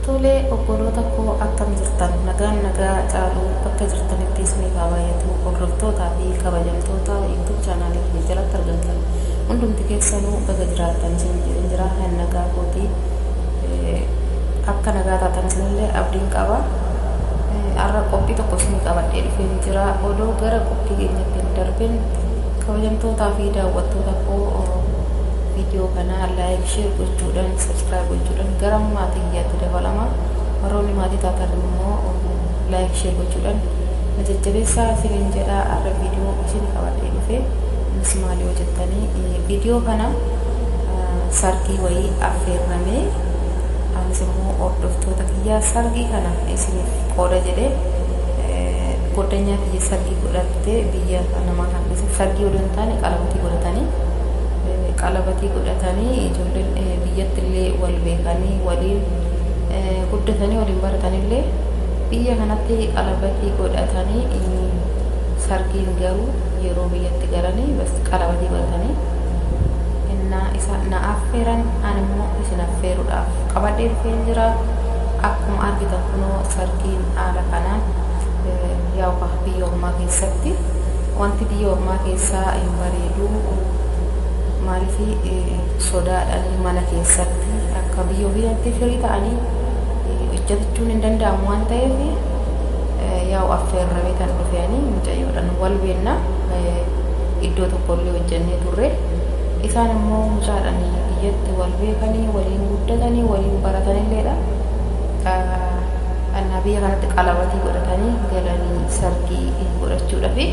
Tolee obboloota koo akkam jirtan nagaan nagaa caalu bakka jirtanitti isiniif haa baay'atu hordoftootaa fi kabajamtoota YouTube chaanaalii kiyya jalatti argamtan hundumti keessanuu baga jiraattan isin jedhin jira hin nagaa kooti akka nagaa taatan isinillee abdiin qaba har'a qophii tokko isinii qabadhee dhufeen jira odoo gara qophii keenyatti hin darbin kabajamtootaa fi daawwattoota koo Viidiyoo kana like, share gochuudhaan, subscribe gochuudhaan gara maatii kiyyaatti dabalama. Warroonni maatii taatan immoo like, share gochuudhaan na jajjabeessaa isiniin jedha. Har'a viidiyoo isin qabadhee dhufe innis maali yoo jettanii viidiyoo kana sargii wayii affeerramee anis immoo hordoftoota kiyyaa sargii kana isiniif qooda jedhee goddanyaa kiyya sargii godhattee biyya namaa kana keessatti sargii odoo hin taane qalabatii godhatanii qalabatii godhatanii ijoolleen biyyatti illee wal beekanii waliin guddatanii waliin baratanillee biyya kanatti qalabatii godhatanii sargiin garuu yeroo biyyatti galanii bas qalabatii godhatanii innaa isa na affeeran ani immoo isin affeeruudhaaf qabadhee dhufeen jira. Akkuma argitan kunoo sargiin haala kanaan yaa'u biyya ormaa keessatti wanti biyya ormaa keessaa hin bareedu maaliif sodaadhaan mana keessatti akka biyya ofiitti firii ta'anii hojjetachuun hin danda'amu waan ta'eef yaa'u affeerramee kan dhufeanii mucayyoodhaan wal beenna iddoo tokkollee hojjennee turre isaan immoo mucaadhaan biyyatti wal beekanii waliin guddatanii waliin baratanilleedha. Annaa biyya kanatti qalabatii godhatanii galanii sargii godhachuudhafi.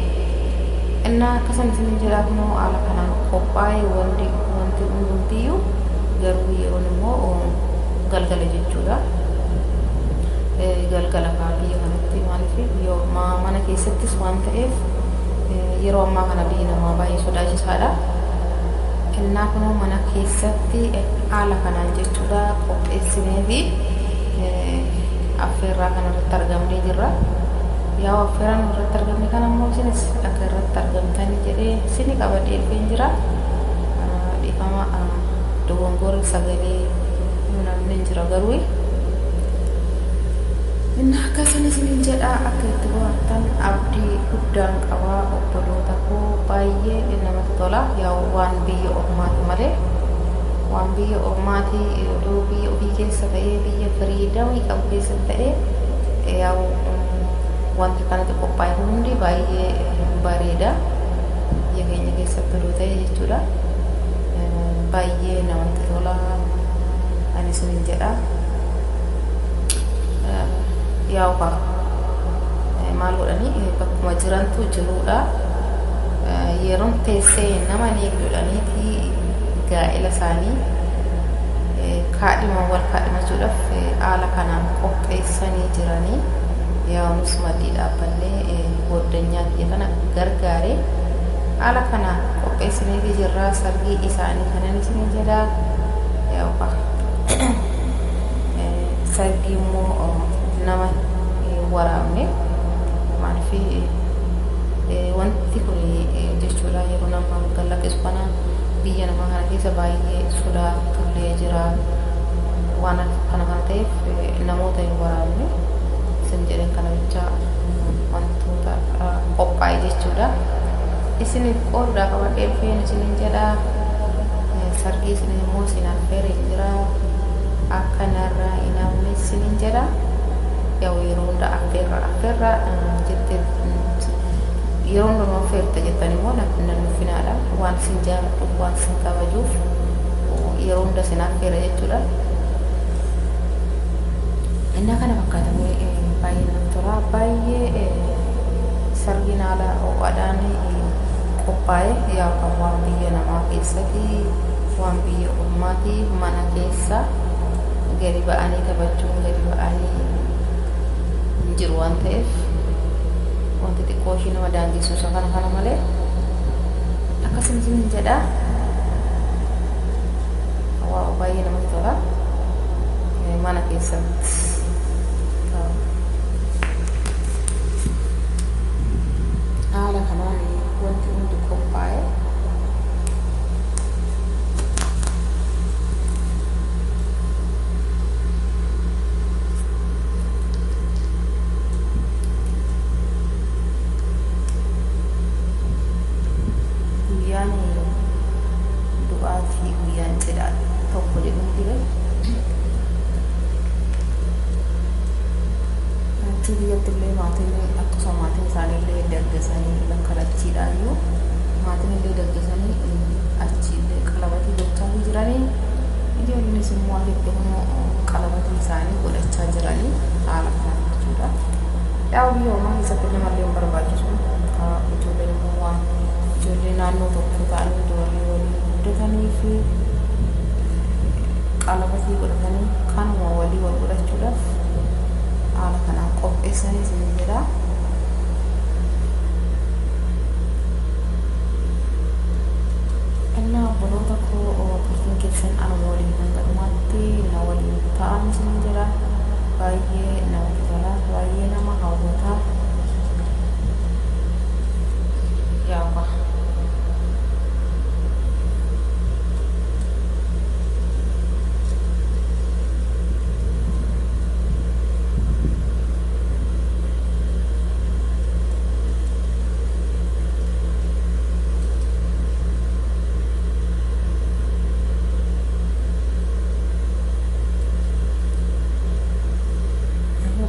Innaa akkasan isin jedhaa kunoo haala kanaan qophaa'e wanti wanti hundumtiyyuu garuu yeroon immoo galgala jechuudha. Galgala kaa biyya kanatti maaliif biyya ormaa mana keessattis waan ta'eef yeroo ammaa kana biyyi namaa baay'ee sodaachisaadha. Innaa kunoo mana keessatti haala kanaan jechuudha qopheessinee fi affeerraa kana irratti argamnee jirra. Yaa affeerraa irratti argamne kana immoo isinis akka irratti argamtanii jedhee isini qabadhee dhufeen jira. Dhiifama dogongorri sagalee namni hin jira garuu. Inni akkasuma isiniin jedha akka itti bohaartan abdii guddaan qaba obboloota koo baay'ee namatti tola yaa waan biyya ormaati malee waan biyya ormaati odoo biyya ofii keessa ta'ee biyya firiidamii qabu keessa ta'ee yaa wanti kanatti qophaa'e hundi baay'ee bareeda biyya keenya keessatti odoo ta'e jechuudha baay'ee namatti tola ani isiniin jedha. Yaa'u kaa maal godhanii bakkuma jirantu jiruudha. Yeroon teessee nama ni eegdudhaniiti gaa'ela isaanii kaadhima wal kaadhimachuudhaaf haala kanaan qopheessanii jiranii. Yaa'u nus maddii dhaabbannee goddanyaa kiyya kana gargaaree haala kana qopheessineefi jirraa sargii isaanii kanan isin jedha. Yaa'u kaa sargii immoo nama hin waraabne maaliif wanti kun jechuudha yeroo nama gallaqqisu kana biyya namaa kana keessa baay'ee sodaatullee jira waan kana kana ta'eef namoota hin waraabne isin jedhan kana bicha wantoota qophaa'e jechuudha isiniif qooduudhaa qabadhee dhufeen isinin jedha sargii isin immoo isin affeereen jira akka narraa hin hafne isinin jedha yaa'u yeroo hunda affeerra affeerra jettee yeroo hunda nu affeerta jettan immoo nan nuffinaadha waan isin jaaladhuuf waan isin kabajuuf yeroo hunda isin affeera jechuudha. Innaa kana fakkaatamee baay'ee namatti tola baay'ee sargiin haala ho'aadhaan qophaa'e yaa'u kan waan biyya namaa keessatti waan biyya ormaati mana keessa gadi ba'anii taphachuun gadi ba'anii hin jiru waan ta'eef wanti xiqqoo ishii nama daangessu isa kana kana malee akkasuma isin jedha waaw baay'ee namatti tola mana keessatti. Haala kanaan wanti hundi qophaa'e. Achii biyyatti illee maatiin akkasuma maatiin isaanii illee daggasanii bakka lachiidhaayyuu maatiin illee daggasanii achi illee qalabatii gochaa jiranii. Ijoolleenis immoo asitti immoo qalabatii isaanii godhachaa jiranii haala kanaan jechuudha. Yaa biyya ormaa keessatti namallee hin barbaachisu. Ijoolleen immoo waan ijoollee naannoo tokko ta'anii ijoollee waliin guddatanii fi qalabatii godhatanii kanuma walii wal godhachuudhaaf haala kanaan qopheessanii isin jedha. Innaa obboloota koo turtiin keessan anuma waliin hanga dhumaatti na waliin ta'an isin jedha. Baay'ee namatti tola, baay'ee nama hawwata. Yaaba.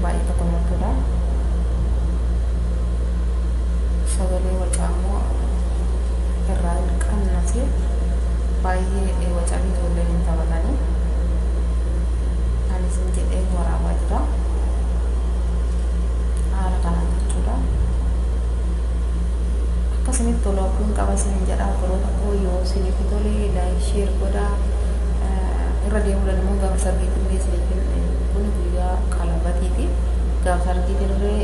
Baay'ee tokko namatti tola. Sagalee wacaa immoo irraa hin qannase baay'ee wacaa ijoolleen hin taphatanii. Anis hin jedhee waraabaa jira. Haala kanaan jechuudha. Akkasinitti tolu abdiin qaba isin jedha. Obboloota koo yoo isinitti tole like share godhaa. Irra deemuudhaan immoo gaafa sargiitti illee isiniif kun guyyaa qalabatiiti. Gaafa sargiitti illee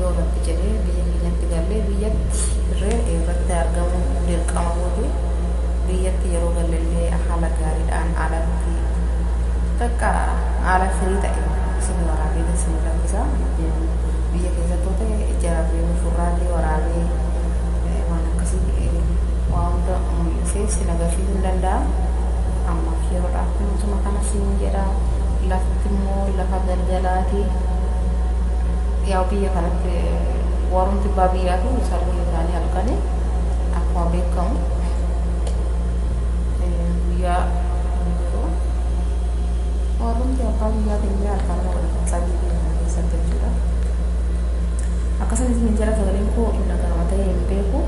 yoo rabbi jedhee biyya keenyatti gallee biyyatti irree irratti argamu dirqama gooti. Biyyatti yeroo galleellee haala gaariidhaan alatti bakka haala firii ta'e isin waraabee isin lakkisa. Biyya keessattuu ta'e jaraabee furraallee waraabee waan akkasii waan hunda mul'isee isin agarsiisuu hin danda'a. Ammaaf yeroodhaaf kunuunsuma kana siin jedha. Lafti immoo lafa galgalaati. Yaa biyya kanatti warrumti abbaa biyyaatu sargii isaanii halkanii akkuma beekamu guyyaa jiru. Warrumti abbaa biyyaa illee halkanuma godhatan sargii biyya kana keessatti jechuudha. Akkasumas isin jala sagaleen koo inni dhaga'ama ta'e hin beeku.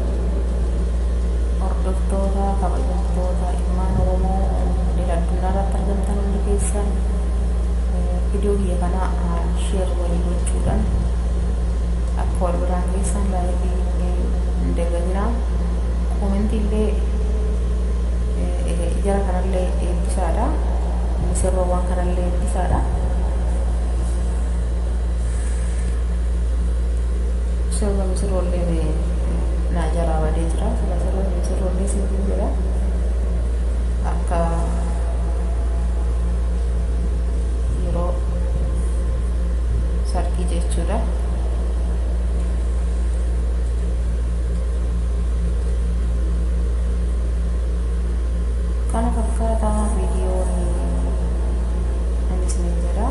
Hordoftoota, kabajamtoota ilmaan Oromoo idil addunyaa irratti argamtan hundi keessan viidiyoo kiyya kana share walii gochuudhaan akka wal biraan geessan like hin dagatinaa. Comment illee jara kanallee eebbisaadha. Misirroowwan kanallee eebbisaadha. Sirba misirroollee naa jalaa badee jira. Sirba misirroollee siin jira. Akka yeroo sargii jechuudha. Kana fakkaataa viidiyoon ani isin jedha.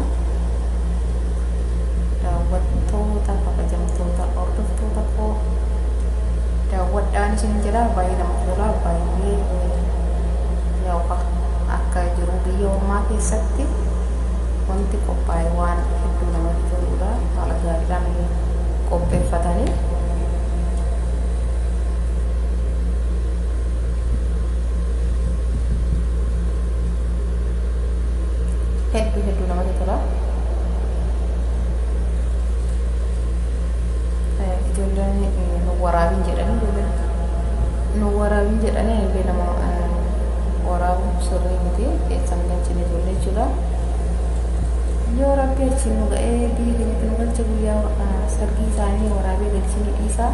Daawwattoota kabajamtoota hordoftoota koo daawwadhaan isin jedha. Baay'ee namatti tola. Baay'ee yaa'u akka jiru biyya ormaa keessatti wanti qophaa'e waan hedduu namatti toludha. Haala gaariidhaan qopheeffatanii. Hedduu hedduu namatti tola. Ijoolleen nu waraabin jedhanii ijoolleen nu waraabin jedhanii illee nama waraabuun sirrii miti keessan galchine ijoollee jechuudha. Yoo rabbi achiin nu ga'ee biyya keenyatti nu galche guyyaa sargii isaanii waraabee galchine dhiisaa.